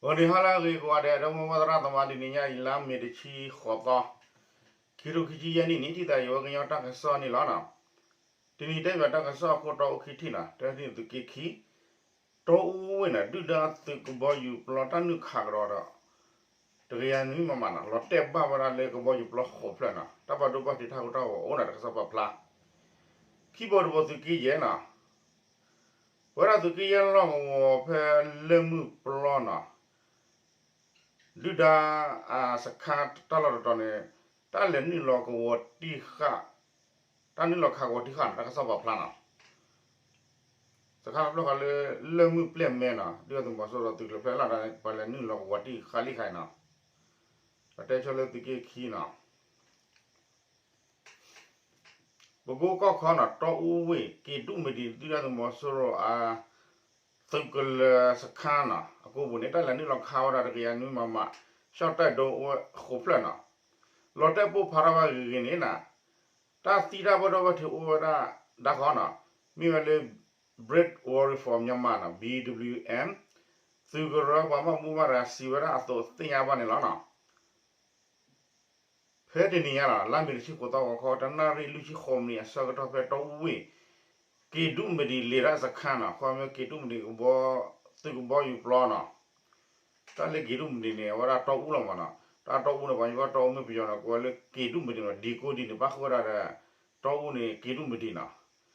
ဂီၤနံၤဟါလၢအဂ့ၤကိးဂၤဒဲး ဒီပုၢ်ဝဲၢ်သရၣ်သမါ တနံၤညါအံၤ လါမ့ၤတဆံဃိးသီ ခံကထိခံဆံယဲၢ်နံၣ်န့ၣ် ထံၣ်သးယဝဲကညီတၢ်ကစီၣ်န့ၣ်လီၤ. တနံၤတဲဘၣ်တၢ်ကစီၣ်အခိၣ်တီအိၣ်ခံထံၣ်နီၤ တထံၣ်န့ၣ်သုးက့ခံ တီအူဝ့ၢ်န့ၣ် ဒုၣ်ဒါသုးကဘီယူၤပျီတၢ်နုာ်ခးကဒီးဒီး တကယၤနွံမမနီၤ လီၤတဲာ်ဘၣ်ဝဲဒၣ်လၢကဘီယူၤပျီဃိးဖျၢၣ်နီၤ တၢ်ဘၣ်ဒိဘၣ်ထံးတၢ်ဟူးတၢ်ဂဲၤအိၣ်ဒီးတၢ်ကစီၣ်ပာ်ဖျါ ခံဘိတဘိသုးက့ယဲၢ်နီၤ ဝဲဒၣ်သုးက့ယဲၢ်လီၢ်ကဝီၤဖဲလၢၢ်မုၢ်ပျီနီၤ ဒုၣ်ဒါအစခါတၢ်လီၢ်တတီၤန့ၣ် တၢ်လဲၤနုာ်လီၤကဝီၤတံၢ်ဃာ် တၢ်နုာ်လီၤခးကဝီၤတံၢ်ဃာ်န့ၣ် တၢ်ကစီၣ်ပာ်ဖျါနီၤ စခါတဖျၢၣ်ဃီလၢ လၢၢ်မုၢ်ပျဲၢ်မဲနီၤ ဒုၣ်ဒါသုးမီၤစိရိၤသုးကျိၤဖျဲၣ်လီၤ ပှၤလဲၤနုာ်လီၤကဝီၤတံၢ်ဃာ်လံခါအံၤနီၤ ဒီးတဲဆိလၢသုးက့ခံနီၤ ပကိကီၢ်ခီနီၤ တီအူဝ့ၢ် က့ၤဒူၣ်မံၤဒံး ဒုၣ်ဒါသုးမီၤစိရိၤအ သုးကလၢၤစခါနီၤ အကိပူၤန့ၣ် တၢ်လဲၤနုာ်လီၤခးဝဲဒၣ်တကယၤနွံမမ ရှော့တိုက်ဒုံးအိၣ်ဝဲဃိးဖျၢၣ်နီၤ လီၤတဲာ်ပိၢ်ဖးထီၣ်ဝဲဂ့ၤဂ့ၤန့ၣ်နီၤ တၢ်သံတၢ်ဘၣ်ဒိဘၣ်ထံးအိၣ်ဝဲဒၣ် ဒါဃီနီၤ မ့ၢ်ဝဲလၢ Brave Warrior for Myanmar နီၤ ဘီဒဘျီယူၤအ့ၣ် သုးကရၢပှၤဘၣ်မူဘၣ်ဒါစံးဝဲဒၣ်အသိးသ့ၣ်ညါဘၣ်န့ၣ်လီၤနီၤ ဖဲတနံၤညါနီၤ လါမ့ၤတဆံဃိးသီဂီၤခီ တနၣ်ရံၣ်လွံၢ်ဆံဃိးမံးနံးအဆၢကတီၢ် ဖဲတီအူဝ့ၢ် က့ၤဒူၣ်မံၤဒံး လံာ်ဒၣ်စခါနီၤ ခီမ့ၢ်က့ၤဒူၣ်မံၤဒံး သုးကဘီယူၤပျီနီၤ တၢ်လၢက့ၤဒူၣ်မံၤဒံးန့ၣ် အဝဲဒၣ်တီအူလီၤမးနီၤ တၢ်တီအူန့ၣ် ပှၤကညီတီအူမ့ၢ်ပယီၤန့ၣ် ကိးဝဲလၢက့ၤဒူၣ်မံၤဒံးနီၤ ဒံကိဒံန့ၣ် ပၣ်ဃုာ်ဝဲဒၣ်ဒီး တီအူန့ၣ် က့ၤဒူၣ်မံၤဒံးနီၤ တၢ်န့ၣ်အဃိဒီးကဘီယူၤပျီန့ၣ် ယုၢ်နီၢ်မံၤလၢက့ၤဒူၣ်မံၤဒံး ကဘီယူၤပျီ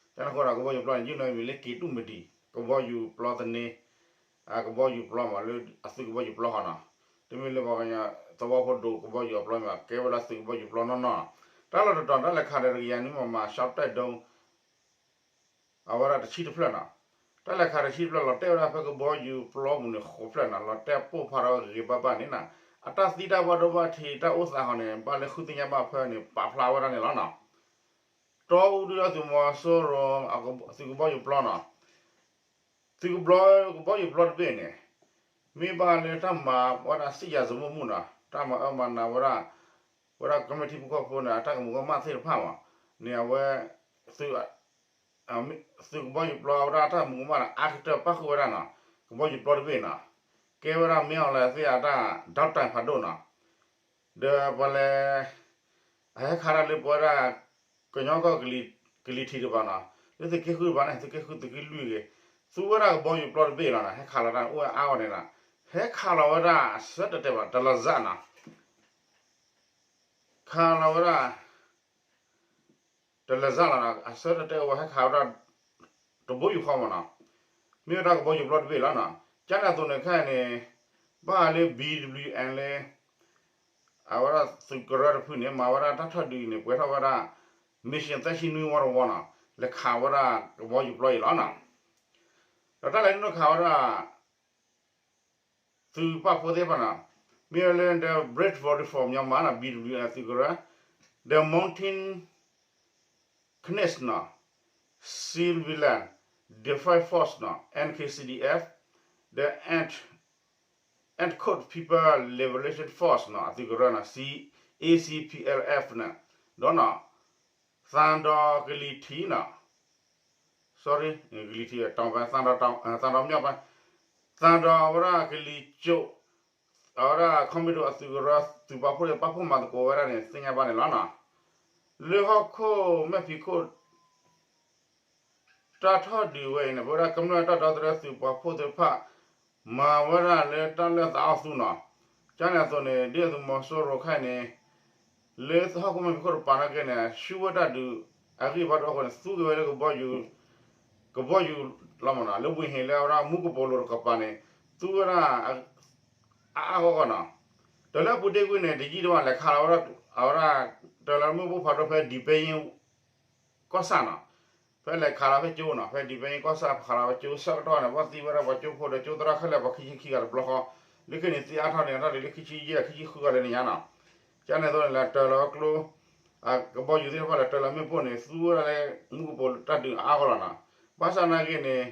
သန့ ကဘီယူၤပျီမး လၢအသုးကဘီယူၤပျီဃီနီၤ တမ့ၢ်လၢပှၤကညီသဝီဖိဒိၣ်ကဘီယူၤအပျီမး ကဲဝဲဒၣ်သုးကဘီယူၤပျီနီၢ်နီၢ် တၢ်လီၢ်တတီၤ တၢ်လဲၤခးဒီးတကယၤနွံမမ ရှော့တိုက်ဒုံး အဝဲဒၣ်တဆံတဖျၢၣ်နီၤ တၢ်လဲၤခးတဆံတဖျၢၣ် လီၤတဲာ်ဝဲဒၣ်ဖဲကဘီယူၤပျီပူၤန့ၣ် ဃိးဖျၢၣ်နီၤ လီၤတဲာ်ပိၢ်ဖးထီၣ်ဂ့ၤဂ့ၤဘၣ်ဘၣ်န့ၣ်နီၤ အတၢ်သံတၢ်ဘၣ်ဒိဘၣ်ထံးတၢ်အိၣ်သးဃီန့ၣ် ဘၣ်လၢဃုသ့ၣ်ညါဘၣ်ဖဲန့ၣ် ပာ်ဖျါဝဲဒၣ်န့ၣ်လီၤနီၤ တီအူဒုၣ်ဒါသုးမီၤစိရိၤ သုးကဘီယူၤပျီနီၤ သုးကဘီယူၤပျီတဘ့ၣ်န့ၣ် မ့ၢ်ဘၣ်လၢတၢ်မၤဝဲဒၣ်စံၣ်ယၤစမူမူနီၤ တၢ်မၤအၢမၤနးဝဲဒၣ် ဝဲဒၣ်ကမျၢၢ်ထံဖိကီၢ်ဖိန့ၣ် အတၢ်ကမူၤကမၣ်သ့ၣ်တဖၣ်မး န့ၣ်အဝဲ သုးကဘီယူၤပျီဝဲဒၣ်တၢ်မူၤကမၣ်န့ၣ် အါကတၢၢ်ပၣ်ဃုာ်ဝဲဒၣ်နီၤ ကဘီယူၤပျီတဘ့ၣ်နီၤ ကဲဝဲဒၣ်မ့ၢ်အီၤလၢသ့ၣ်အတၢ် ဒီးတၢ်ဖးဒိၣ်နီၤ ဒီးပှၤလဲၤ အဟဲခးတၢ်လၢပဝဲဒၣ် ကညီကီၢ်ကလံၤထံးတဖၣ်နီၤ လၢသုးက့ဃုတဖၣ်န့ၣ် သုးက့ဃုသုးက့လွံၢ်ဂ့ၤ သူဝဲဒၣ်ကဘီယူၤပျီတဘ့ၣ်လီၤနီၤ ဟဲခးလီၤတၢ်အိၣ်ဝဲအါဂီၢ်န့ၣ်နီၤ ဟဲခးလီၤဝဲဒၣ်အဆၢတဲာ်တဲာ်ဘၣ် တလီၤစၢ်နီၤ ခးလီၤဝဲဒၣ် တလီၤစၢ်လီၤနီၤ အဆၢတဲာ်တဲာ်အိၣ်ဝဲဟဲခးဝဲဒၣ် တဘိယူၢ်ဃီမးနီၤ မ့ၢ်ဝဲဒၣ်ကဘီယူၤပျီတဘ့ၣ်လီၤနီၤ ကန့ၣ်အသိးန့ၣ်ခဲအံၤန့ၣ် ဘၣ်လၢ ဘီဒဘျီယူၤအ့ၣ် လၢ အဝဲဒၣ်သုးကရၢတဖုန့ၣ် မၤဝဲဒၣ်တၢ်ထီၣ်ဒုးန့ၣ် ပှဲၤထီၣ်ဝဲဒၣ် mission သၢဆံနွံဝီတဝီနီၤ လဲၤခးဝဲဒၣ်ကဘီယူၤပျီအံၤလီၤနီၤ ဒီးတၢ်လဲၤနုာ်လီၤခးဝဲဒၣ် သုးပာ်ဖှိၣ်သ့ၣ်တဖၣ်နီၤ မ့ၢ်ဝဲလၢ The Brave Warrior for Myanmar နီၤ ဘီဒဘျီယူၤအ့ၣ် သုးကရၢ The Mountain Knights နီၤ Civilian Defense Force နီၤ NKCDF The Ant Androy People Liberation Force နီၤ အသုးကရၢနီၤ ACPLF န့ၣ် ဒီးနီၤ သံဒီကလံၤထံးနီၤ sorry ကလံၤထံး သံဒီ သံဒီမၠီၣ်ပၤ သံဒီဝဲဒၣ်ကလံၤကၠိ အဝဲဒၣ် ခီမ့ၢ်ဒိၣ်အသုးကရၢ သုးပာ်ဖှိၣ်လၢပာ်ဖှိၣ်မၤသကိးဝဲဒၣ်န့ၣ် သ့ၣ်ညါဘၣ်န့ၣ်လီၤနီၤ. လၢဟီၣ်ခိၣ်မဲာ်ဖံးခိၣ် တၢ်ထီၣ်ဒုးဝဲအံၤန့ၣ် ပဝဲဒၣ်ကမျၢၢ်တၢ်ဒီသဒၢသုးပာ်ဖှိၣ်သ့ၣ်တဖၣ် မၤဝဲဒၣ်လၢတၢ်လၢာ်သးအီၣ်သူနီၤ. ကန့ၣ်အသိးန့ၣ် ဒ်အသုးမီၤစိရိၤခဲအံၤန့ၣ် လၢဟီၣ်ခိၣ်မဲာ်ဖံးခိၣ်တပၤနာ်က့န့ၣ် ဆူဝဲတၢ်ဒုးအဂ့ၢ်ဘၣ်ဒိအဃိန့ၣ် သူက့ၤဝဲလၢကဘီယူၤ ကဘီယူၤလီၤမးနီၤ လၢဝ့ၢ်ဟ့ၣ်လၢအဝဲဒၣ်မူကပိာ်လိၤတကပၤန့ၣ် သူဝဲဒၣ် အါအါဂီၢ်ဂီၢ်နီၤ. ဒီးလၢအပူၤတ့ၢ်ကွံာ်န့ၣ် တယံာ်တမီၢ်လဲၤခးလီၤဝဲဒၣ် အဝဲဒၣ် တၢ်လၢမုၢ်ပိၢ်ဖးဒိၣ်ဖဲဒံးပဲယ့ၣ် ကီၢ်ဆၣ်နီၤ, ဖဲလဲၤခးလီၤဖဲကၠိနီၤ, ဖဲဒံးပဲယ့ၣ်ကီၢ်ဆၣ် ခးလီၤဖဲကၠိဆၢကတီၢ်န့ၣ် ဘၣ်သံဝဲဒၣ်ပှၤကၠိဖိဒီးကၠိသရၣ်ခဲလၢာ်ပှၤခံဆံခံဂၤတဘျီဃီ, လၢခံန့ၣ်သံအါထီၣ်န့ၣ် အတၢ်ဒုးလၢခံဆံယဲၢ် ခံဆံဃုဂၤလၢနံၤညါနီၤ. ကန့ၣ်အသိးန့ၣ် လဲၤတၢၤလီၤဝဲကျိ ကဘီယူၤသ့ၣ်တဖၣ်လဲၤတၢၤလီၤမ့ၣ်ပိၢ်န့ၣ် သူဝဲဒၣ်လၢမူကပိာ်တၢ်ဒုးအါဂီၢ်လီၤနီၤ. ဘၣ်ဆၣ်နာ်က့န့ၣ်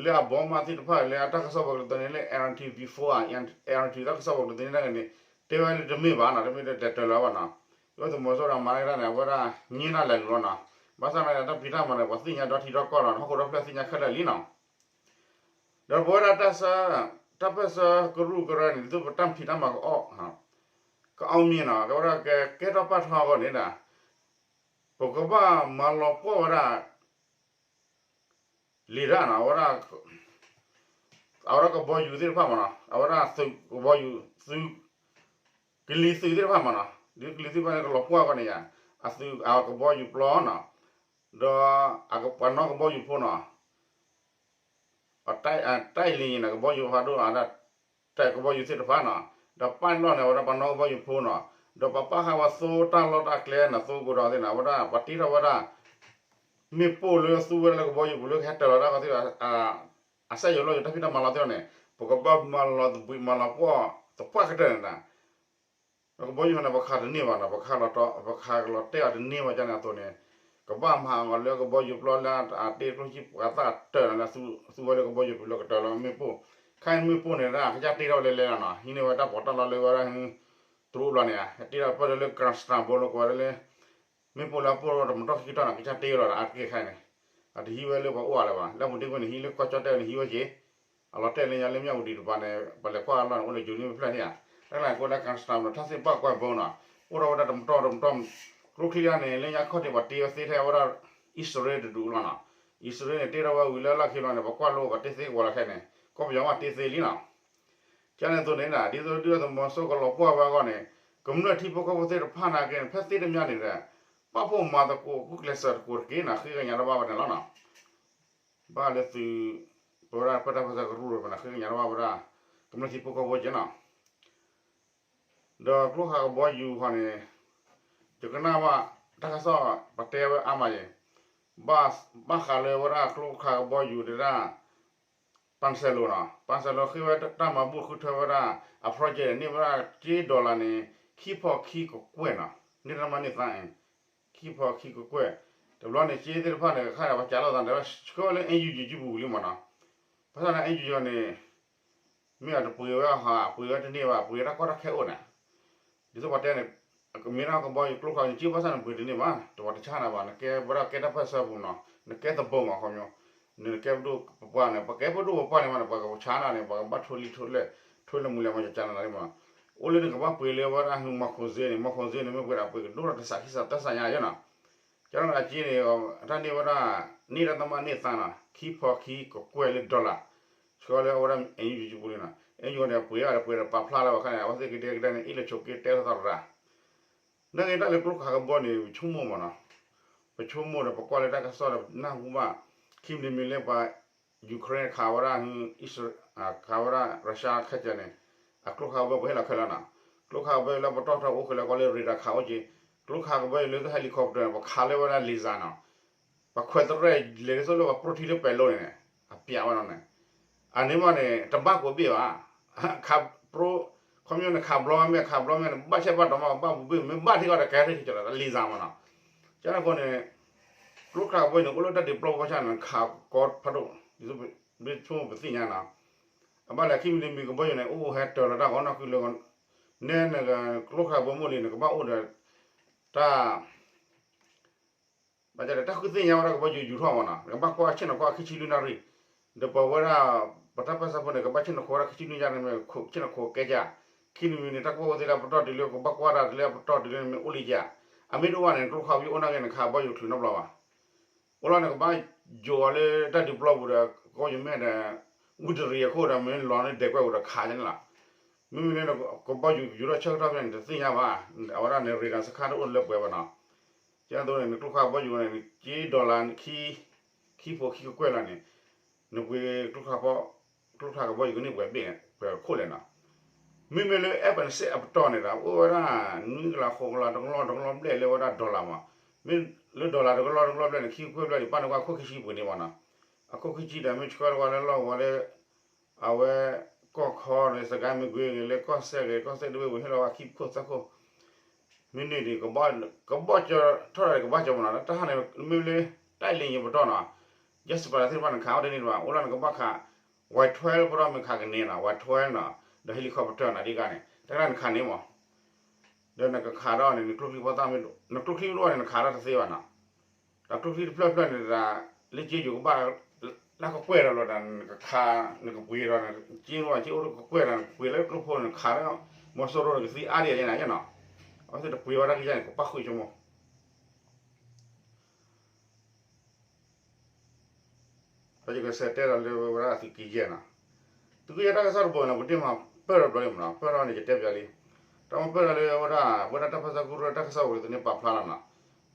လၢအဘီမးသ့ၣ်တဖၣ်လၢအတၢ်ကစီၣ်ပှၤကလုာ်သန့လၢ L N T V four ဧါ, L N T တၢ်ကစီၣ်ပှၤကလုာ်သန့နာ်က့န့ၣ် တဲဝဲလၢတမ့ၢ်ဘၣ်နီၤ, တမ့ၢ်လၢလဲၤတၢၤလီၤဘၣ်နီၤ. ဒ်သုးမီၤစိရိၤမၤန့ၢ်တၢ်န့ၣ် အဝဲဒၣ်ညံတၢ်လဲၤလူၤလီၤနီၤ. ဘၣ်ဆၣ်နာ်က့တၢ်ဖံးတၢ်မၤန့ၣ် ပှၤသ့ၣ်ညါဒီထံဒီကီၢ်လီၤနီၤ, ဟီၣ်ခိၣ်ဒီဖျၢၣ်သ့ၣ်ညါခဲလၢာ်လံနီၤ. ဒီးပဝဲဒၣ်တၢ်ဆၢ တၢ်ပၢၢ်ဆၢကရူၢ်ကရၢန့ၣ် ဒ်သိးပတၢ်ဖံးတၢ်မၤကအီၣ် ကအီၣ်မ့ၢ်နီၤ ကဝဲဒၣ်ကကဲထီၣ်ပာ်ထီၣ်အဂီၢ်န့ၣ်ဒီး ပကဘၣ်မၤလီၤပှီၢ်ဝဲဒၣ် လံာ်တၢ်နီၤ အဝဲဒၣ် အဝဲဒၣ်ကဘီယူၤသ့ၣ်တဖၣ်မးနီၤ အဝဲဒၣ်သုးကဘီယူၤ သုး ကလံၤသုးသ့ၣ်တဖၣ်မးနီၤ ဒ်ကလံၤသုးတဖၣ်န့ၣ် ကလီၤပှီၢ်အဂီၢ်န့ၣ်ယါ အသုးအကဘီယူၤပျီနီၤ ဒီး ပှၤနီၣ်ကဘီယူၤဖိနီၤ အတၢ်အံၤလံၤန့ၣ် ကဘီယူၤဖးဒိၣ်အဒၣ် တၢ်ကဘီယူၤသ့ၣ်တဖၣ်နီၤ ဒီးပာ်လီၢ်န့ၣ် အဝဲဒၣ်ပှၤနီၣ်ကဘီယူၤဖိနီၤ ဒီးပှၤပာ်ဃာ်ဝဲသိတၢ်လီၢ်တၢ်ကျဲနီၤ သိကဒီးသ့ၣ်န့ၣ် အဝဲဒၣ်ပှၤတ့ထီၣ်ဝဲဒၣ် မ့ၣ်ပိၢ်လၢသူဝဲဒၣ်လၢကဘီယူၤပူၤလၢကဟဲတၢၤလီၤတၢ်ဂီၤသ့ၣ်ဒီး အစက်ရုံးလီၢ်ရုံးတၢ်ဖံးတၢ်မၤလီၤသ့ၣ်န့ၣ် ပကဘၣ်မၤလီၤသဘှံးမၤလီၤပှီၢ်သပှၢ်ကတၢၢ်န့ၣ် ဒီးကဘီယူၤန့ၣ် ပခးတန့ၢ်ဘၣ်နီၤ ပခးလီၤတဲာ်အီၤတန့ၢ်ဘၣ်န့ၣ်အသိးန့ၣ် ကဘၣ်မၤအီၤလၢကဘီယူၤပျီလၢအတ့ကျိချံပှၤသၣ်တၢၢ်န့ၣ်လၢ သူဝဲလၢကဘီယူၤပူၤလၢကတၢၤလီၤမ့ၣ်ပိၢ် ခဲအံၤမ့ၣ်ပိၢ်န့ၣ်ဒၣ် ကစၢ်တ့ထီၣ်ဝဲလဲၤလဲၤလီၤနီၤ ဟံးန့ၢ်ဝဲတၢ်ပီးတၢ်လီလၢဝဲဒၣ် တရူးဘျီန့ၣ် တ့ထီၣ်ပၢၢ်လၢ ကရၣ်စတၣ်ဘိ လၢကိးဝဲဒၣ်လၢ မ့ၣ်ပိၢ်လၢအပိၢ်တမတီၢ်ခံကတီၢ်န့ၣ် ကစၢ်တ့လီၤဒီးအါတက့ၢ်ခဲအံၤန့ၣ် အတဟံးဝဲလၢပှၤအိၣ်အါလၢၤဘၣ် လၢပူၤတ့ၢ်ကွံာ်န့ၣ် ဟံးလၢကီၢ်ကၠီၣ်တဲၣ်န့ၣ် ဟံးဝဲက့ၤ အလီၤတဲာ်လၢညါလၢမၠၣ်ဝတံၤတပၤန့ၣ် ပလဲၤကွၢ်အလီၢ်န့ၣ် အိၣ်လၢယူၤနံၣ်ဖျၢၣ်န့ၣ်ဧါ တၢ်ကျါန့ၣ် ကိးဝဲဒၣ် ကရၣ်စတၣ်ဘိ ထၣ်စ့ၣ်ပၣ်ကွၢ်ဘိနီၤ အိၣ်ထီၣ်ဝဲဒၣ်တမတီၢ်တမတီၢ် ကျိချံဒၣ်န့ၣ် လၢညါခီၣ်ထံးပှၤတ့ဝဲသ့ထဲဝဲဒၣ် အံၣ်စရ့လးတဒူၣ်လီၤနီၤ အံၣ်စရ့လးန့ၣ် တ့ထီၣ်ဝဲဝံၤလၢလီၢ်ခံလီၤန့ၣ် ပကွၢ်လိပှၤတ့သ့ကဝီၤလီၤခဲအံၤန့ၣ် ကီၢ်ပယီၤမးတ့သ့လံနီၤ ကန့ၣ်အသိးန့ၣ် ဒ်သိးဒုၣ်ဒါသုးမီၤစိရိၤကလီၤပှီၢ်ဝဲအဂီၢ်န့ၣ် ကမျၢၢ်ထံဖိကီၢ်ဖိသ့ၣ်တဖၣ်နာ်က့န့ၣ် ဖဲသ့တမံၤန့ၣ်ဒီး ပာ်ဖှိၣ်မၤသကိး ကူၣ်ကျဲးစၢးသကိးတက့ၢ်နီၤ ဃ့ကညးတဘၣ်ဝဲန့ၣ်လီၤနီၤ ဘၣ်လၢသုး ပဝဲဒၣ်ပတၢ်ပၢဆှၢကရူၢ်ပန့ၣ် ဃ့ကညးတဘၣ်ဝဲဒၣ် ကမျၢၢ်ထံဖိကီၢ်ဖိက့နီၤ ဒီးကျိခးကဘီယူၤဃီန့ၣ် ယကနၣ်ဘၣ် တၢ်ကစီၣ်ပတဲဝဲအါမးယဲၢ် ဘၣ်ဃးလၢဝဲဒၣ်ကျိခးကဘီယူၤဒၣ် ပၣ်စဲးလိၤနီၤ ပၣ်စဲးလိၤဃ့ဝဲတၢ်မၤဘူၣ်ဃုထၢဝဲဒၣ် အ project န့ၣ် န့ၢ်ဝဲဒၣ်ကၠ့ dollar န့ၣ် ခံဖီခံကကွဲၢ်နီၤ န့ၢ်တၢ်မၤန့ၢ်သါ ခံဖီခံကကွဲၢ် တဘျီန့ၣ်ကၠ့သ့ၣ်တဖၣ်န့ၣ် ခါဒီးပှၤကးလိာ်သးန့ၣ် ဆှၢဝဲလၢ NUG ပူၤလံမးနီၤ ဘၣ်ဆၣ်န့ၣ် NUG န့ၣ် မ့ၢ်အတပှ့ၤဝဲဟး ပှ့ၤဝဲတန့ၢ်ဘၣ် ပှ့ၤတၢ်ကီတၢ်ခဲအိၣ်န့ၣ် ဒ်သိးပှၤတဲန့ၣ် မ့ၢ်ဒၣ်ကဘီယူၤကျိခးန့ၣ် ကၠ့ဘၣ်ဆၣ်န့ၣ် ပှ့ၤတန့ၢ်ဘၣ် တဝီတဆါနၤဘၣ် နကဲဝဲဒၣ်ကဲတၢ်ပၢၢ်ဆၢပူၤနီၤ နကဲသဘိမးခီပညီ နကဲပဒိၣ်ပပှၢ်န့ၣ် ပကဲပဒိၣ်ပပှၢ်န့ၣ်မးန့ၣ် ပှၤကဆါနၤန့ၣ် ပှၤကဘၣ်ထိလံထိလဲၢ် ထိလၢမူလဲၣ်မး ကကနၤန့ၣ်မး အိၣ်လၢနကဘၣ်ပှ့ၤလၢဝဲဒၣ်မီၢ်ခိၣ်စ့န့ၣ် မီၢ်ခိၣ်စ့န့ၣ် မ့ၢ်ပှ့ၤဒၣ်ပှ့ၤကဒိၣ်ထီၣ်တစးခံစးတစးညါယဲနီၤ ကန့ၣ်အကၠ့န့ၣ် တၢ်န့ၢ်ဝဲဒၣ် န့ၢ်တၢ်တၢ်မၤန့ၢ်သါနီၤ ခံဖီခံကကွဲၢ်လၢ dollar ဆှၢလၢအဝဲဒၣ် NUG ပူၤလံနီၤ NUG န့ၣ် ပှ့ၤအီၤဒီးပှ့ၤဒီးပာ်ဖျါလၢဘၣ်ခါန့ၣ် အဝဲသ့ၣ်ကဒဲကဒဲန့ၣ် အ့ၣ်လိာ်ဆိးက့တဲလိာ်သးရၤ နာ်က့တၢ်လၢကျိခးကဘီန့ၣ် ပဆိကမိၣ်မးနီၤ ပဆိကမိၣ်ဒီးပကွၢ်လၢတၢ်ကစီၣ်ဒီးနၢ်ဟူဘၣ် ခံမံၤတမံၤလၢပှၤ Ukraine ခးဝဲဒၣ် ခးဝဲဒၣ် Russia ခဲကၢန့ၣ် အကျိခးကဘီပှ့ၤဟ့ၣ်လီၤခဲလၢာ်နီၤ ကျိခးကဘီလၢပတီၢ်ထီၣ်အိၣ်ခဲလၢာ်ကီးလၢ radar ခးအိၣ်က့ၤ ကျိခးကဘီလၢ helicopter န့ၣ် ပခးလၢဝဲဒၣ် laser နီၤ ပခွဲးသရဲၣ်လဲၤဒ်သိးလၢပှၤပြိထံလၢပဲၤလိန့ၣ် အပျးဝဲနီၤန့ၣ် အန့ၣ်မးန့ၣ် တဘၣ်ကိးဘ့ၣ်ဘၣ် ခးပြိ ခီပညီန့ၣ် ခးဘျီမ့ၢ် ခးဘျီမ့ၢ်န့ၣ် ဘၣ်ဆဲးဘၣ်တီၤမး ကဘၣ်ပူၤဘ့ၣ် မ့ၢ်ဘၣ်ထံကီၢ်ဒီးကဲထံကီၢ်ဒီး laser မးနီၤ ကန့ၣ်အဃိန့ၣ် ကျိခးကဘီန့ၣ် အိၣ်လၢတၢ်ဒုးပျီပူၤဘၣ်ဆၣ်န့ၣ် ခးကီဖးဒိၣ် ဒ်သိးပသ့ၣ်ညါနီၤ အဘၣ်လဲၣ်ခံမံၤတမံၤကဘီယူၤန့ၣ် အိၣ်ဟဲတၢၤလီၤတၢ်ဂီၤနီၢ်ကုလၢ နဲနကျိခးကဘီမိၢ်လံန့ၣ် ကဘၣ်အိၣ်ဒီး တၢ် ဘၣ်ဆၣ်ဒီးတၢ်ဃုသ့ၣ်ညါဝဲဒၣ်ကဘီယူၤယူၤထီၣ်မးနီၤ ကဘၣ်ကွၢ်ဆ့ၣ်နီၤခိၣ်ခံဆံလွံၢ်နၣ်ရံၣ် ဒီးပဝဲဒၣ် ပတၢ်ပၢၢ်ဆၢဖိန့ၣ် ကဘၣ်ဆ့ၣ်နီၤခိၣ်ဝဲဒၣ်ခံဆံလွံၢ်နၣ်ရံၣ်မ့ၢ် ဆ့ၣ်နီၤခိၣ်ကဲကၢ် ခံမံၤမံၤန့ၣ် တၢ်ကဘီယူၤသ့ၣ်လၢပတီၢ်တုၤလၢပပှၤကွၢ်တၢ်တုၤလၢမ့ၢ်အိၣ်လံကၢ် အမ့ၢ်တအိၣ်ဘၣ်န့ၣ် ကျိခးကဘီယူၤအိၣ်နာ်က့န့ၣ် ခးကဘီယူၤချုးနီတဘျီဘၣ် အိၣ်လီၤန့ၣ် ကဘၣ်ယိးအီၤလၢတၢ်ဒုးပျီပူၤဒီး ကဘီယူၤမ့ၢ်ဒီး ဝံတရံးအခိၣ်ဒီး မ့ၢ်လီၤန့ၣ်ဒဲးကွဲးပူၤဒီးခးန့ၣ်လီၤ မ့မ့ၢ်လၢ ကဘီယူၤယူၤထီၣ်ဆၢကတီၢ်ဖဲန့ၣ် တသ့ၣ်ညါဘၣ် အဝဲဒၣ်န့ၣ် radar စခါတအိၣ်လၢပှဲၤဘၣ်နီၤ ကဲသိးန့ၣ် နကျိခးကဘီယူၤန့ၣ် ကၠ့ dollar ခံဖီခံကကွဲၢ်လီၤန့ၣ် နပှ့ၤ ကျိခးကဘီယူၤကန့ၢ်ပှဲၤဘ့ၣ်န့ၣ် ပှဲၤခိၣ်လဲၣ်နီၤ မ့မ့ၢ်လၢ F N six အပတီၢ်န့ၣ်ဒီး အိၣ်ဝဲဒၣ် နွံကလးဃိးကလးတကလီၢ်တကလီၢ်ဘျဲၣ်လၢဝဲဒၣ် dollar မး မ့ၢ်လၢ dollar တကလီၢ်တကလီၢ်ဘျဲၣ်န့ၣ် ခံကကွဲၢ်ဘျဲၣ်န့ၣ် ပာ်န့ၢ်ကွၢ်ခိၣ်ခံဆံပှ့ၤန့ၣ်မးနီၤ အခိၣ်ခံဆံဒီး မ့ၢ်ဆှၢတဝဲလၢလီၢ်ကဝီၤလၢ အဝဲ ကီၢ်ခီန့ၣ် စကဲမ့ၢ်ကွ့ဂ့ၤ လၢကီၢ်စဲၣ်ဂ့ၤ ကီၢ်စဲၣ်ဒဝ့ၢ်ဝံၤ ဟ့ၣ်လီၤဝဲခံခိၣ်သၢခိၣ် မ့ၢ်န့ၢ်ဒံး ကဘီကၠီထီၣ်ဒီးကဘီကၠီမးနီၤ တၢ်ဟးန့ၣ် မ့ၢ်လၢ တၢ်လ့ၣ်ယံၤပတီၢ်နီၤ Jet Fighter သ့ၣ်တဖၣ်န့ၣ် ခးအီၤတန့ၢ်တဘၣ် အိၣ်လီၤနကဘၣ်ခး Y twelve ပတီၢ်မ့ၢ်ခးကန့ၢ်နီၤ Y twelve နီၤ ဒီး helicopter နီၤ ဒ်ဂၤန့ၣ် တၢ်ဂၤန့ၣ်ခးန့ၢ်မး ဒီးနကခးဒီးန့ၣ် နကျိချံဖိသၣ်မ့ၢ် နကျိချံမ့ၢ်တအိၣ်န့ၣ် နခးဒီးတသ့ဘၣ်နီၤ ဒီးကျိချံတဖျၢၣ်ဖျၢၣ်န့ၣ် လၢကၠ့ယိၤကဘၣ် လၢကကွဲၢ်ဒီးလီၤဒီး နကခး နကပှ့ၤဒီး က့အိၣ်ကကွဲၢ်ဒီး နကပှ့ၤလၢကျိဖိန့ၣ် နခးလၢ မီၤစိရိၤန့ၣ် ကသံအါဒံးယဲနၤနီၤ, အဝဲသ့ၣ်တပှ့ၤဝဲဒၣ်ကယဲၢ်န့ၣ် ကပၣ်ဃုာ်ဆိကမိၣ် ဒီးယကစံးတဲဒီးလၢဝဲဒၣ်သုးက့ယဲၢ်နီၤ, သုးက့ယဲၢ်တၢ်ကစီၣ်တဘိန့ၣ် ပတ့ၢ်မၤပၢၢ်ဒီးဘျီလံမနီၤ, ပၢၢ်ထီၣ်န့ၣ် ယတဲပၠးလံ, တၢ်မၤပၢၢ်ဒီးလၢဝဲဒၣ် ဝဲဒၣ်တၢ်ပၢၢ်ဆၢကရူၢ်တၢ်ကစီၣ်ဝဲသန့ပာ်ဖျါလီၤနီၤ,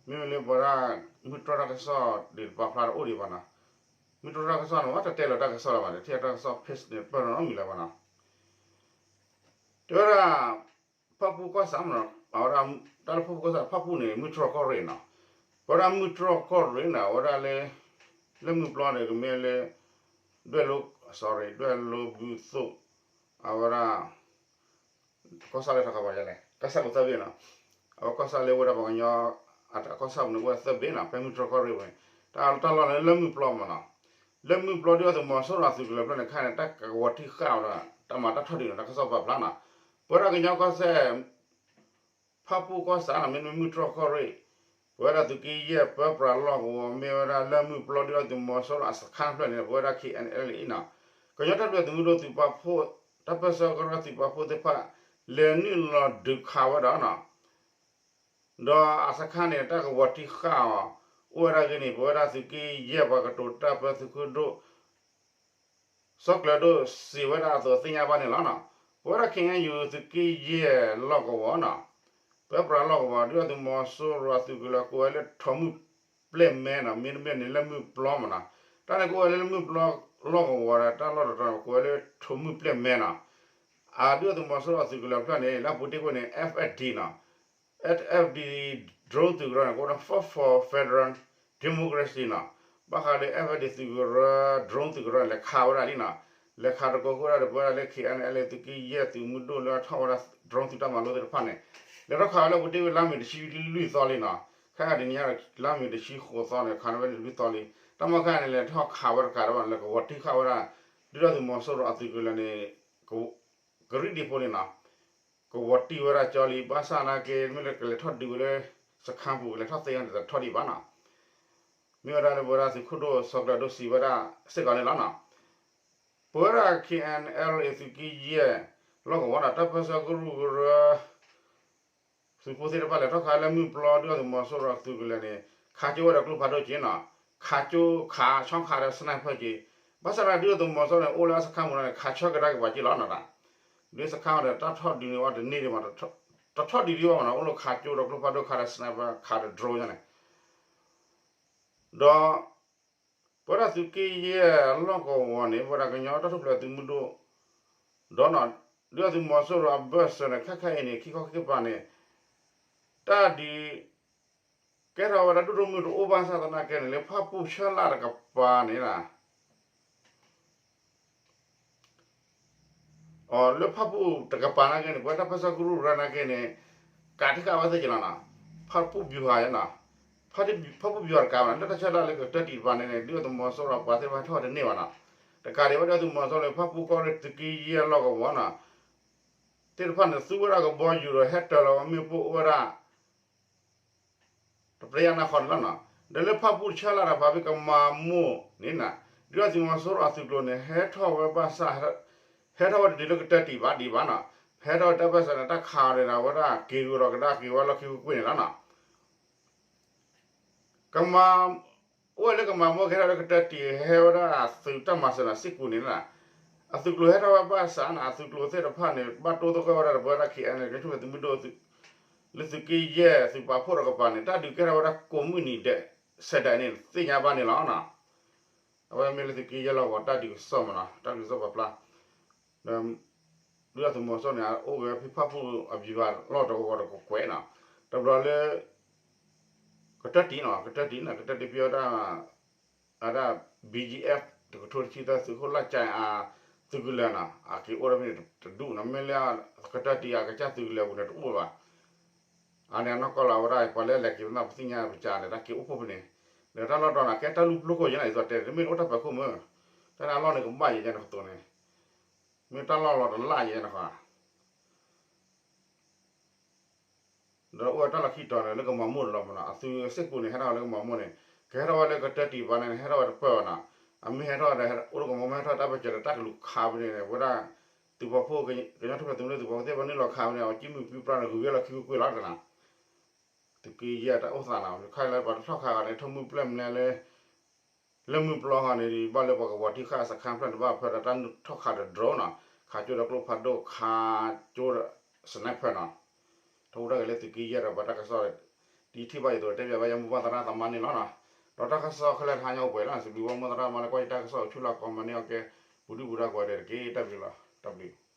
မ့မ့ၢ်လၢပဝဲဒၣ် မုၢ်တြီၢ်တၢ်ကစီၣ်ဒ်ပာ်ဖျါတအိၣ်ဒံးဘၣ်နီၤ, မုၢ်တြီၢ်တၢ်ကစီၣ်န့ၣ် ဝဲတတဲလီၤတၢ်ကစီၣ်လၢၤဘၣ်န့ၣ် ထံၣ်တၢ်ကစီၣ် page န့ၣ် ပၢၢ်ထီၣ်နီတမံၤလၢၤဘၣ်နီၤ တဲဝဲဒၣ် ဖၣ်ပူၣ်ကီၢ်ဆၣ်မနီၤ, အဝဲဒၣ် တၢ်လၢဖၣ်ပူၣ်ကီၢ်ဆၣ် ဖၣ်ပူၣ်န့ၣ် မုၢ်တြီၢ်ကီၢ်ရ့ၣ်နီၤ, ပဝဲဒၣ်မုၢ်တြီၢ်ကီၢ်ရ့ၣ်န့ၣ် အဝဲဒၣ်လၢ လၢမုၢ်ပျီန့ၣ် ကမ့ၢ်လၢ ဒွဲၣ်လိ sorry ဒွဲၣ်လိဘုသိၣ် အဝဲဒၣ် ကီၢ်ဆၣ်လၢထီခါဘၣ်ယဲလဲၣ် ကီၢ်ဆၣ်ပူၤသၢဘ့ၣ်နီၤ, အဝဲကီၢ်ဆၣ်လၢဝဲဒၣ်ပှၤကညီ အတၢ်ကီၢ်ဆၣ်ပူၤန့ၣ် အိၣ်ဝဲသၢဘ့ၣ်နီၤ, ဖဲမုၢ်တြီၢ်ကီၢ်ရ့ၣ်ပူၤန့ၣ် တၢ်လီၢ်န့ၣ်လၢမုၢ်ပျီမနီၤ, လၢမုၢ်ပျီဒုၣ်ဒါသုးမီၤစိရိၤအသုးကလၢၤဖျၢၣ်န့ၣ်ခါန့ၣ် တၢ်ကဝီၤတံၢ်ဃာ်ဝဲဒီး တၢ်မၤတၢ်ထီၣ်ဒုးန့ၣ် တၢ်ကစီၣ်ပာ်ဖျါနီၤ, ပဝဲဒၣ်ကညီကီၢ်စဲၣ် ဖၣ်ပူၣ်ကီၢ်ဆၣ်နီၤ မ့တမ့ၢ်မုၢ်တြီၢ်ကီၢ်ရ့ၣ်, ပဝဲဒၣ်သုးက့ယဲၢ်ပၢပြးလီၢ်ကဝီၤ မ့ၢ်ဝဲဒၣ်လၢမုၢ်ပျီဒုၣ်ဒါသုးမီၤစိရိၤအစခါဖျၢၣ်န့ၣ် ပဝဲဒၣ် K N L A နီၤ, ကညီတၢ်ဘျၢသုးမုၢ်ဒိၣ်သုးပာ်ဖှိၣ် တၢ်ပၢဆှၢကရၢသုးပာ်ဖှိၣ်သ့ၣ်တဖၣ် လဲၤနုာ်လီၤဒုးခးဝဲဒၣ်နီၤ ဒီးအစခါန့ၣ် တၢ်ကဝီၤတံၢ်ဃာ်အီၤ အိၣ်ဝဲဒၣ်ဂ့ၢ်န့ၣ် ပဝဲဒၣ်သုးက့ယဲၢ်ပှၤကတိၤတၢ်ပၢသုးခိၣ်ဒိၣ် စီၤကျၢၤဒိၣ်စံးဝဲဒၣ်အသိးသ့ၣ်ညါဘၣ်န့ၣ်လီၤ. ပဝဲဒၣ် K N U သုးက့ယဲၢ်လီၢ်ကဝီၤနီၤ, ပၢပြးလီၢ်ကဝီၤ ဒုၣ်ဒါသုးမီၤစိရိၤအသုးကလၢၤ ကိးဝဲလၢထိးမုၢ်ပျဲၢ်မဲနီၤ, မ့တမ့ၢ်န့ၣ်လၢမုၢ်ပျီမနီၤ, တၢ်န့ၣ်ကအိၣ်ဝဲလၢမုၢ်ပျီလီၢ်ကဝီၤဒီး တၢ်လီၢ်တတီၤန့ၣ် ကိးဝဲလၢထိးမုၢ်ပျဲၢ်မဲနီၤ, အဒုၣ်ဒါသုးမီၤစိရိၤအသုးကလၢၤဖျၢၣ်န့ၣ် လၢအပူၤတ့ၢ်ကွံာ်န့ၣ် F F D နီၤ F F D drone သုးကရၢန့ၣ် ကအိၣ်ဒီး Force for Federal Democracy နီၤ, ဘၣ်ဃးဒီး F F D သုးကရၢ drone သုးကရၢန့ၣ် လဲၤခးဝဲဒၣ်လံနီၤ, လဲၤခးတကိးဃုာ်ဝဲဒၣ်ဒီး ပဝဲဒၣ်လၢ K N L A သုးက့ယဲၢ်သုးမုၢ်ဒိၣ်လၢအထီၣ်ဝဲဒၣ် drone သုးတၢ်မၤလိသ့ၣ်တဖၣ်န့ၣ်, လဲၤထီၣ်ခးဝဲလၢပူၤတ့ၢ်ဝဲလါမ့ၤတဆံလွံၢ်သီလံနီၤ, ခဲအံၤတနံၤညါဒီး လါမ့ၤတဆံဃိးသီန့ၣ် ခးန့ၢ်ဝဲလံလွံၢ်သီလံ, တၢ်မၤခါန့ၣ် လဲၤထီၣ်ခးဝဲတကးဒီးဘၣ်န့ၣ် လၢကဝီၤတံၢ်ဃာ်ဝဲဒၣ် ဒုၣ်ဒါသုးမီၤစိရိၤအသုးကလၢၤန့ၣ် ကရံၣ်ဒံးဖိလံနီၤ, ကဝီၤတံၢ်ဝဲဒၣ်ကၠီလံ ဘၣ်ဆၣ်နာ်က့ မ့ၢ်လၢကလဲၤထီၣ်ဒုးဝဲလၢ စခါပူၤ ကလဲၤထီၣ်သ့န့ၣ် တထီၣ်ဒံးဘၣ်နီၤ, မ့ၢ်ဝဲဒၣ်လၢပဝဲဒၣ်သုးခိၣ်ဒိၣ်စီၤကျၢၤဒိၣ်စံးဝဲဒၣ်စ့ၢ်ကီးန့ၣ်လီၤနီၤ, ပဝဲဒၣ် K N L A သုးက့ယဲၢ် လီၢ်ကဝီၤဒီး တၢ်ပၢဆှၢကရူၢ်ကရၢ သုးဖိသ့ၣ်တဖၣ်လဲၤထီၣ်ခးလၢမုၢ်ပျီ ဒုၣ်ဒါသုးမီၤစိရိၤအသုးကလၢၤန့ၣ် ခးကၠိဝဲဒီးကျိဖးဒိၣ်က့နီၤ, ခးကၠိခးဆီခးဒီး sniper က့, ဘၣ်ဆၣ်ဒီးဒုၣ်ဒါသုးမီၤစိရိၤန့ၣ် အိၣ်လၢအစခါပူၤန့ၣ် ခးဆၢကဒါက့ၤပှၤက့လီၤနီၤ, ဒ်စခါဒီးတၢ်ထီၣ်ဒုးန့ၢ်ဝဲတန့ၢ်ဒံးမး, တထီၣ်ဒုးဒံးဝဲမးနီၤ, အိၣ်လၢခးကၠိဒီးကျိဖးဒိၣ်ခးဒီး sniper ခးဒီး drone ညါန့ၣ် ဒီး ပဝဲဒၣ်သုးက့ယဲၢ်လီၢ်ကဝီၤန့ၣ် ပဝဲဒၣ်ကညီတၢ်ထူၣ်ဖျဲးသုးမုၢ်ဒိၣ် ဒီးနီၤ, ဒုၣ်ဒါသုးမီၤစိရိၤအဘၢၣ်စၢၤန့ၣ် ခဲခါအံၤန့ၣ် ခံခီခံကပၤန့ၣ် တၢ်ဒုး ကဲထီၣ်ဝဲဒၣ်ဒိၣ်ဒိၣ်မုၢ်မုၢ်တအိၣ်ဘၣ်ဆၣ်သနာ်က့န့ၣ် လၢဖၣ်ပူၣ်ဆၢလာ်တကပၤန့ၣ် လၢဖၣ်ပူၣ်တကပၤနာ်က့န့ၣ် ပဝဲတၢ်ပၢဆှၢကရူၢ်ကရၢနာ်က့န့ၣ် ကးတံၢ်ဃာ်ဝဲသ့ၣ်က့ၤလီၤနီၤ, ဖၣ်ပူၣ်ဗျူဟာနီၤ, ဖၣ်ပူၣ်ဗျူဟာတကးဘၣ်နီၤ လၢတၢ်ဆၢလာ်လၢကတၢၢ်တံၢ်တပၤန့ၣ်န့ၣ် ဒုၣ်ဒါသုးမီၤစိရိၤပှၤသ့ၣ်တဖၣ်ထီၣ်ဝဲတန့ၢ်ဘၣ်နီၤ, တကးဒံးဝဲဒုၣ်ဒါသုးမီၤစိရိၤလၢဖၣ်ပူၣ်ကီၢ်ရ့ၣ်သုးက့ယဲၢ်လီၢ်ကဝီၤနီၤ သ့ၣ်တဖၣ်န့ၣ် သူဝဲဒၣ်ကဘီယူၤဒီးဟဲတၢၤလီၤဝဲမ့ၣ်ပိၢ်အိၣ်ဝဲဒၣ် တပျဲယါနၢ်ဃီန့ၣ်လီၤနီၤ, ဒီးလၢဖၣ်ပူၣ်တဆၢလာ်တဖၣ်ဖဲကမၤမိၢ်န့ၣ်နီၤ ဒုၣ်ဒါသုးမီၤစိရိၤအသုးကျိၤန့ၣ် ဟဲထီၣ်ဝဲဘၣ်ဆၣ် ဟဲထီၣ်ဝဲတတုၤလၢကတၢၢ်တံၢ်ဘၣ်ဒံးဘၣ်နီၤ, ဟဲထီၣ်ဝဲတၢ်ဘၣ်ဆၣ်န့ၣ် တၢ်ခးအီၤန့ၣ် အဝဲဒၣ်က့ၤဂုာ်ဒီးကဒါက့ၤဝဲလီၢ်ခံကွ့ၢ်ကွ့ၢ်န့ၣ်လီၤနီၤ ကမၤ အိၣ်ဝဲလၢကမၤမိၢ်ကဟဲထီၣ်လၢကတၢၢ်တံၢ် ဟဲဝဲဒၣ်သုးတၢ်မၤစၢၤန့ၣ် စ့ၢ်ကီးန့ၣ်လီၤ, အသုးကျိၤဟဲထီၣ်ဝဲဘၣ်ဆၣ်န့ၣ် အသုးကျိၤသ့ၣ်တဖၣ်န့ၣ် ဘၣ်တိသကိးဝဲဒၣ်ဒီးပဝဲဒၣ် K N L A ကညီတၢ်ထူၣ်ဖျဲးသုးမုၢ်ဒိၣ် လၢသုးက့ယဲၢ်သုးပာ်ဖှိၣ်တကပၤန့ၣ် တၢ်ဒုးကဲထီၣ်ဝဲဒၣ်ကိးမုၢ်နံၤဒဲး စဲးဒၣ်န့ၣ် သ့ၣ်ညါဘၣ်န့ၣ်လီၤနီၤ အဝဲမ့ၢ်လၢသုးက့ယဲၢ်လီၢ်ကဝီၤတၢ်ဒုးကစီၣ်မနီၤ တၢ်ဒုးကစီၣ်ပာ်ဖျါ ဒုၣ်ဒါသုးမီၤစိရိၤန့ၣ် အိၣ်ဝဲဖဲဖၣ်ပူၣ်အဗျူဟာလီၢ်တဝီတကကွဲးနီၤ တဘျီလၢ ကတၢၢ်တံၢ်နီၤ ကတၢၢ်တံၢ်နီၤ ကတၢၢ်တံၢ်ဖဲဝဲဒၣ် အဒၣ် B G F တကထိတဆံသၢသုးခိၣ်လၢ်ကၠဲအသုးကလၢၤနီၤ အက့ၤအိၣ်ဒီးဖဲန့ၣ်တဒူၣ်နီၤ မ့ၢ်လၢကတၢၢ်တံၢ်အကစၢ်သုးကလၢၤပူၤန့ၣ်တအိၣ်ဘၣ် အန့ၣ်အနီၢ်ကီၢ်လီၤ အဝဲဒၣ်ပှၤလၢလဲၤက့ၤပနၢ်ပသ့ၣ်ညါပစၢ်န့ၣ် တၢ်က့ၤအိၣ်ဖှိၣ်ဖဲန့ၣ် ဒီးတၢ်လီၢ်တတီၤန့ၣ် ကဲတၢ်လူၢ်ပျိခိၣ်ယဲန့ၣ် ယသိးတဲန့ၣ် တမ့ၢ်အိၣ်တၢ်ပၢၤခိၣ်မၢ် တၢ်န့ၣ်အလီၢ်န့ၣ်ကဘၣ်ယဲန့ၣ်ကသိးန့ၣ် မ့ၢ်တၢ်လီၢ်လီၤတလၢ်ယဲန့ၣ်ဃီ ဒီးအိၣ်ဝဲတၢ်လီၢ်ခံတီၤန့ၣ် လၢကမၤမိၢ်တလီၤမနီၤ အသုးစ့ၢ်ကီးန့ၣ် ဟဲထီၣ်ဝဲလၢကမၤမိၢ်န့ၣ် ကဟဲထီၣ်ဝဲလၢကတၢၢ်တံၢ်ဘၣ်န့ၣ် ဟဲထီၣ်ဝဲတပၢၢ်ဘၣ်နီၤ အမ့ၢ်ဟဲထီၣ်ဒီး အိၣ်တကမီၤ မ့ၢ်ဟဲထီၣ်တၢ်ပၢၢ်စၢၤဒီးတၢ်ကလူးခးဝဲန့ၣ် ဝဲဒၣ် သုးပာ်ဖှိၣ် ကညီထူၣ်ဖျဲးသုးမုၢ်ဒိၣ်သုးပာ်ဖှိၣ်သ့ၣ်တဖၣ်နုာ်လီၤခးဝဲန့ၣ် အကံၣ်မုၢ်ပံပြါဒီးဂုၤဝဲလီၤခံကွ့ၢ်ကွ့ၢ်လီၤတနီၤ သုးက့ယဲၢ်တၢ်အိၣ်သးနီၤ ခါလၢပှၤတထီၣ်ခးဂၤန့ၣ် ထီၣ်မုၢ်ပျဲၢ်မလဲလၢ လၢမုၢ်ပျီဟီန့ၣ် ဘၣ်လၢပှၤကဝီၤထံဃာ်စခါဖျၢၣ်န့ၣ် ဘၣ်ဖၢဒီးတၢ်ထီၣ်ခးဒီး drone နီၤ ခးကၠိဒီးကျိဖးဒိၣ် ခးကၠိဒီး sniper နီၤ ထီၣ်အိၣ်တၢ်ဂ့ၤလၢသုးက့ယဲၢ်ဒီးပှၤတၢ်ကစီၣ် ဒ်ထံၣ်ဘၣ်ယသိးတဲဘၣ်ယမိၢ်ပှၢ်သရၣ်သမါန့ၣ်လီၤနီၤ ဒီးတၢ်ကစီၣ်ခဲလၢာ်တဟါညါအိၣ်ပှဲၤလီၤ စံးဘျုးဘၣ်မိၢ်သရၣ်သမါလၢကွၢ်ယတၢ်ကစီၣ်အိၣ်ဆူၣ်လီၤ comment န့ၢ်အီၤကဲ ပူၤဒုၣ်ပူၤဒါကိးဂၤဒဲးတက့ၢ် တၢ်ဘျုးလီၤ တၢ်ဘျုး